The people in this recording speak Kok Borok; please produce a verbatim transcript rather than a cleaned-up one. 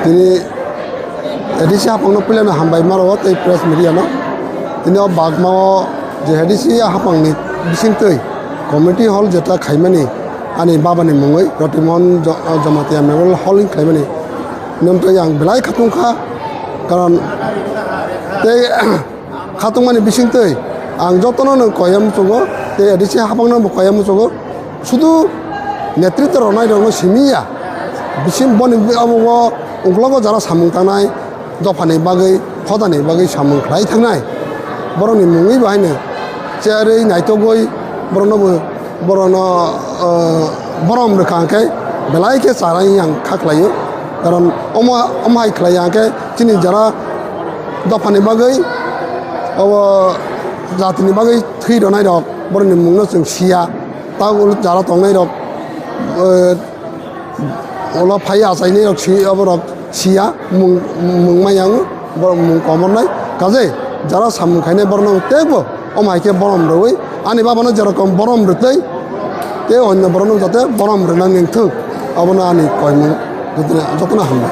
Tini A D C haphangno puilano hambai maro tei press media no. Tini o bagmao je A D C haphangni bisingtwi community hall jeta khaimani ani babani mungwi Rotimohon Jo-, Jamatia Memorial Hall wng khaimani. Nonto yang belai khatungkha, karon tei khatungmani bisingtwi ang jotono no koya muchungo, tei A D C haphangno bo koya muchungo. Sudu netritwo rwnai rokno simi ya. Bising boni abo ungklogo jara samung tangnai, dophani bagwi, hodani bagwi samung khlai thangnai. Borokni mungwi bo haino cherwi naitogwi borokno bo, borokno, ah, borom rwkha hwnkhe belai khe chara wng yang kha khlaio. Karon omo, omo hai khlai ya hwnkhe chini jara dophani bagwi, obo jatini bagwi thwi rwnai rok, borokni mungno chwng siya. Tabuk jara tongnai rok, eh, ulo phai achainai rok si, oborok siya, mung, mung maya wng, borok mung komornai. Kaje jara samung khainai borokno teibo omo hai khe borom rwui, ani babano jerokom borom rwtwi, tei onno borokno jate borom rwna nengthung, abono ani koimung. Jotono, jotono hambai.